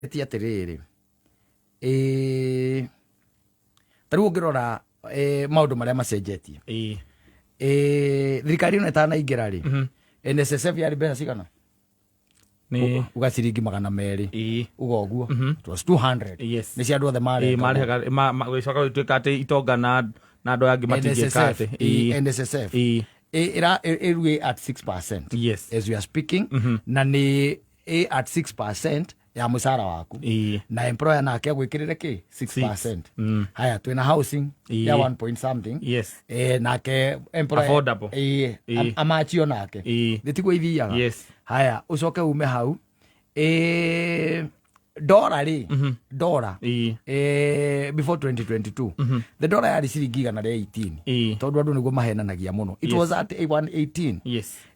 Ti atĩrĩrĩ, ta rĩu ũngĩrora maũndũ marĩa macenjetie, thirikari ĩno ĩtanaingĩra rĩ, NSSF yarĩ mbeca cigana? Nĩ Uga ciringi 200. Uga ũguo. It was 200. Nĩ cia andũ othe mareka. Marĩhaga gũgĩcoka gũgĩtuĩka atĩ itonga na andũ aya angĩ matingĩka NSSF. Atĩ NSSF ĩra ĩru ĩ at 6% as we are speaking, na nĩ ĩ at 6% ya mũcara waku, na employer nake agwĩkĩrĩre kĩ 6%. Haya, twĩna housing ya 1 point something. Nake employer Affordable. Amachio nake. Nĩ tiguo ithiaga? Haya, ũcoke ume hau, dora rĩ, dora, before 2022 the dollar yarĩ ciringi 118. Tondũ andũ nĩguo mahenanagia mũno, it was at 118.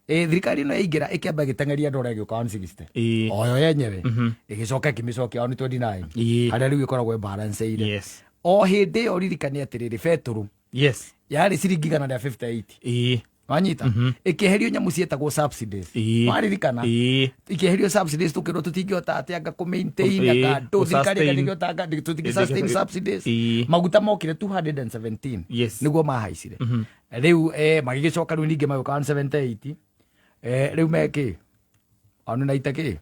Thirikari ĩno yaingĩra ĩkĩamba ĩgĩteng'eria dora ĩgĩũka 160. Oyo yenyewe ĩgĩcoka ĩkĩmĩcokia 129, harĩa rĩu ĩkoragwo ĩbalanceire. O hĩndĩ ĩyo ririkane atĩrĩrĩ, betũrũ yarĩ ciringi 158. Wanyita, ĩkĩeherio nyamũ ciĩtagwo subsidies. Waririkana? Ikĩeherio subsidies, tũkĩrwo tũtingĩhota atĩ anga kũ maintain anga ndũ thirikari anga kũ-sustain. ndĩngĩhota anga tũtingĩ sustain subsidies. Maguta mokire 217. Nĩguo mahaicire rĩu, magĩgĩcoka rĩu ningĩ magĩũka 178, rĩu mekĩ 190 kĩ?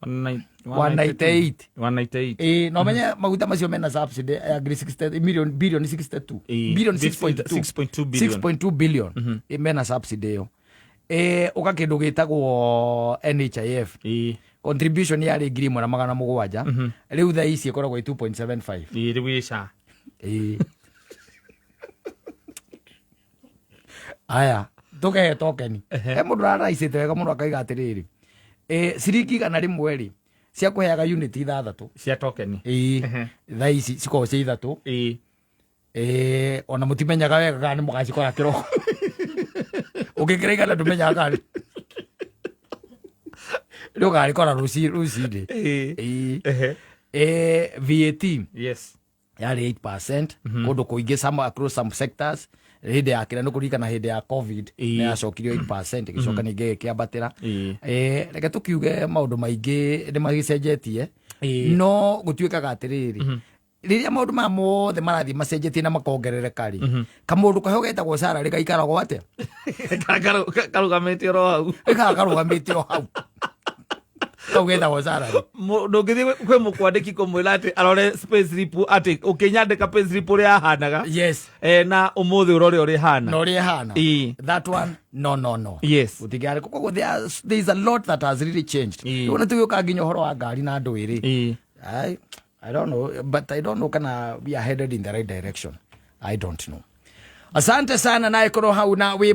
198. 198. Ĩĩ, no menye maguta macio mena subsidy ya ngiri 60 million, billion 62, billion 6.2. 6.2 billion. 6.2 billion. Mena subsidy ĩyo. Ũka kĩndũ gĩtagwo NHIF, contribution yarĩ 1700, rĩu thaa ici ĩkoragwo ĩ 2.75. Rĩu ĩ SHA. Ĩĩ. Aya, tũkehe tokeni. He mũndũ ũraraicĩte wega mũno akaiga atĩrĩrĩ, ciringi 100 rĩ, cia kũheaga unit ithathatũ. Cia tokeni. Ĩĩ, thaa ici cikoragwo cia ithatũ. Ona mũtimenyaga wega kana nĩ mũgacikora kĩroko. Ũngĩkĩra 100 ndũmenyaga kana nĩ ũgarĩkora rũcinĩ. Ĩĩ. VAT yarĩ 8% kũndũ kũingĩ, some across some sectors. Hĩndĩ ya kĩrĩa nĩ kũririkana hĩndĩ ya COVID, nĩ yacokirio 8%, ĩgĩcoka ningĩ ĩkĩambatĩra. Reke tũkiuge maũndũ maingĩ nĩ magĩcenjetie, no gũtuĩkaga atĩrĩrĩ, rĩrĩa maũndũ maya mothe marathiĩ macenjetie na makongerereka rĩ, kamũndũ kaho getagwo salary gaikaragwo atĩa? Karũgamĩte oro hau. Gaikaraga karũgamĩte o hau, kau getagwo salary. Ndũngĩthiĩ kwĩ mũkwandĩki kũmwĩra atĩ arore pay slip, atĩ ũkĩnyandĩka pay slip ũrĩa yahanaga na ũmũthĩ ũrore ũrĩa ĩhana. Na ũrĩa ĩhana. That one, no, no, no. Gũtingĩarĩ koguo there is a lot that has really changed. Rĩu nĩ tũgĩũka nginya ũhoro wa ngari na andũ ĩrĩ. I don't know, but I don't know kana we are headed in the right direction. I don't know. Asante sana naye korwo hau na wĩ.